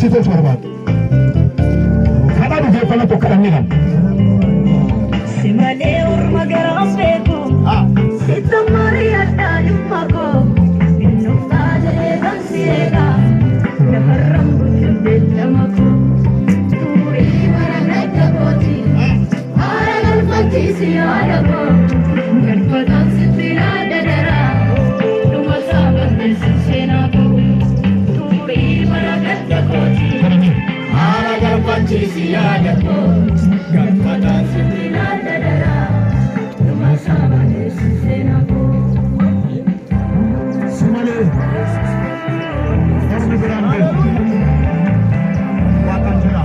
Si tolchu barbaada. Kadhaa dhugeeffannaa tokko kadhannee kan. Si malee orma garaas beeku. Sitta mari'adhaa dhimma koo. Innuftaa jedhee kan si eegaa. Lafarraan bulchuun beellama koo. Turii bara gadda kooti. Haara galfachiisi yaada koo. Galfataan sitti yaada daraa. Dhuma isaa balleessi seenaa koo. Turii bara gadda kooti. Haara galfachiisi yaada koo. Galfataan sitti yaada daraa. Dhuma isaa balleessi seenaa koo. Si malee ormi biraan beeku. Waaqaan jira.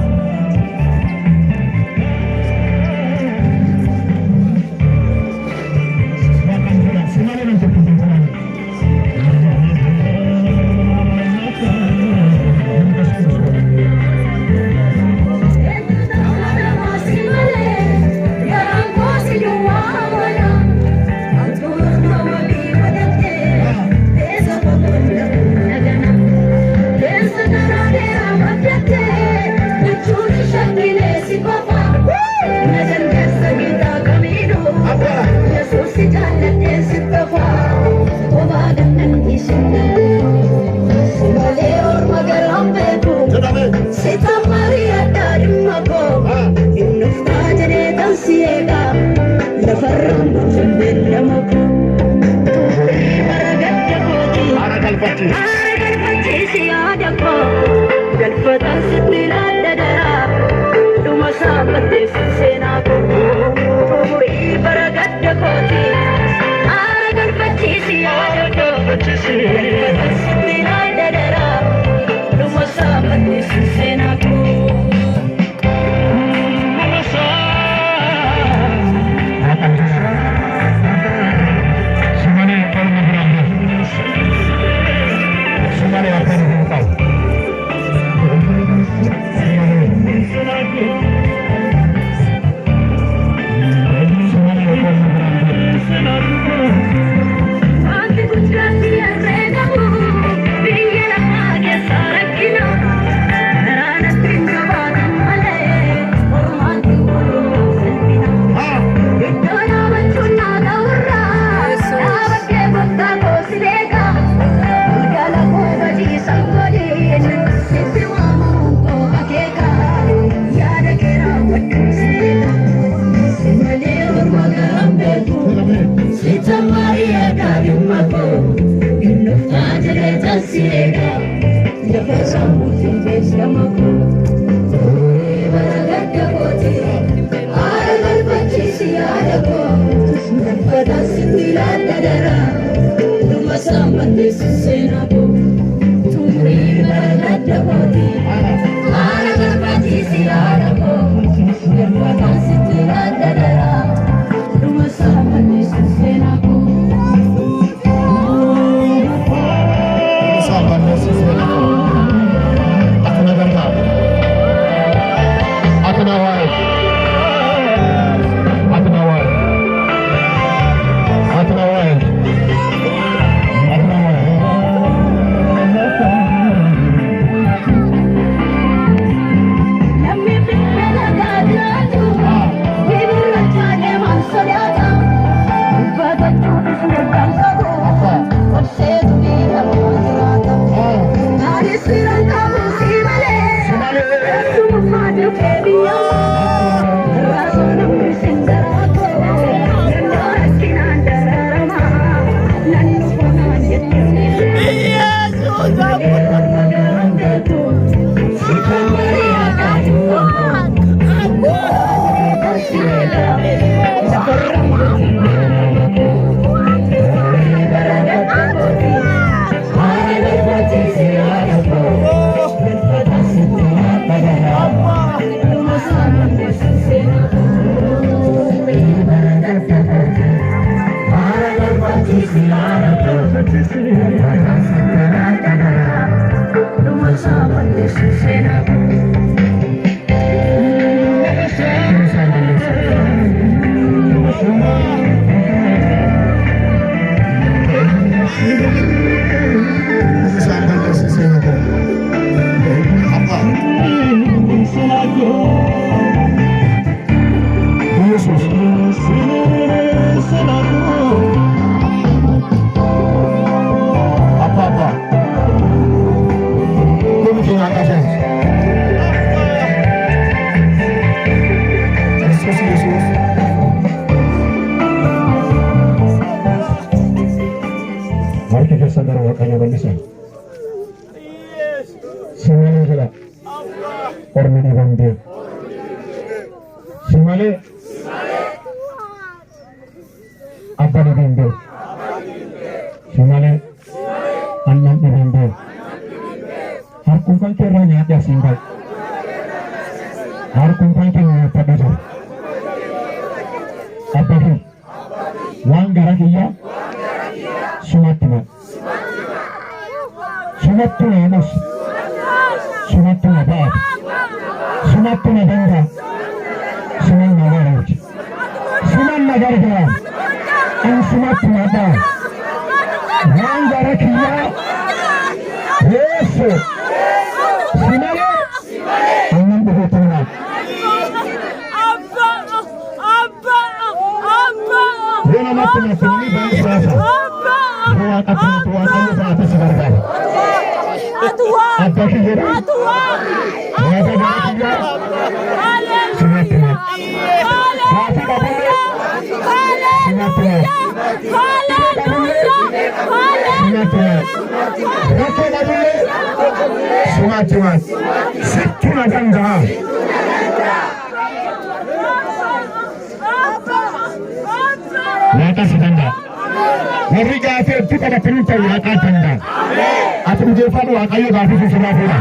Waaqaan jira. Si malee nam tokko hin beeku. Jedhame. Sita Maria dhimma koo innuftaa jedhee tan si eegaa lafarraan bulchuun beellama koo turii bara gadda kooti Haara galfachiisi. Haara galfachiisi yaada koo galfataan sitti laadda daraa dhuma isaa balleessi seenaa koo turii bara gadda kooti haara galfachiisi yaada koo galfataan sitti laadda daraa dhuma isaa balleessi seenaa koo. Waaqaan jira. Si malee ormi biraan beeku. Si malee abbaan hin qabu. Si malee. Si malee ormi biraan beeku. Wanti guddaatti herreegamu biyya lafaa keessa rakkina. Karaa natti hin jabaatan malee ormaatti waluma salphina. Iddoo dhaabachuun naa ta'urraa dhaabbattee gooftaa koo si beeka. Galgala koo badiisan godhin sitti waamamuun koo akeeka. Yaada kee raawwadhu si beeka. Si malee orma garaan beeku. Jedhame. Sita Maria dhimma koo innuftaa jedhee tan si eegaa lafarraan bulchuun beellama koo turii bara gadda kooti haara galfachiisi yaada koo galfataan sitti laadda daraa dhuma isaan balleessi seenaa koo turii bara gadda kooti haara galfachiisi yaada koo galfataan sitti laadda daraa dhuma isaan balleessi seenaa koo. Isaa balleessi seenaa koo. Ati na gargaara. Ati na waa'ee. Ati na waa'ee. Ati na waa'ee. Ati na waa'ee. Namni fikkee lagaa jiraatu gibirrachaa deemaan sodaata. Dubbatachuufis mirgaan qabu obseetu miidhamaa jiraata. Anis firan qabu si malee keessummaa dhufee biyyamaa. Raasoo namni sin daraatu nannoo rakkinaan dararamaa nan dhufa naan jettee. Malee orma garaan beeku sita Maria dhimma koo. Isaan balleessi. Isaan balleessi seenaa koo. Abbaa. Keessan gara Waaqayyo bal'isa. Si malee jedha. Ormi dhiban beeku. Si malee abba dhiban beeku. Si malee annan dhiban beeku. Harkuma kan kee irraa nyaadhe asiin bahe. Harkuma kan kee nyaatadhe jira. Abba kee waan gara kiyyaa sumatti hima. Sumattu na dhos. Sumattu na ba'ata. Sumattu na danda'a. Suman na baraachi. Suman na gargaara. An sumatti na dha'a. Waan gara kiyyaa Yesu. Si malee annan dhufeetti hima. Abba, Abba, Abba, Yoo namatti himatti namni baay'ee siyaasa. Abba, Yoo Waaqatti himatu Waaqayyo baatee si gargaara. Atwa, Abba kiyya Atwa, Waaqa gara kiyyaa sumatti hima. Gaafii qabullee sumatti hima. Sumatti hima. Rakkoo qabullee sumatti hima. Sittu na danda'a. Waaqa si danda'a. Warri gaafii hedduu qabatanii ta'e Waaqaa danda'a. Ati dhugeeffadhu, Waaqayyo gaafii sun sirraa fuudha.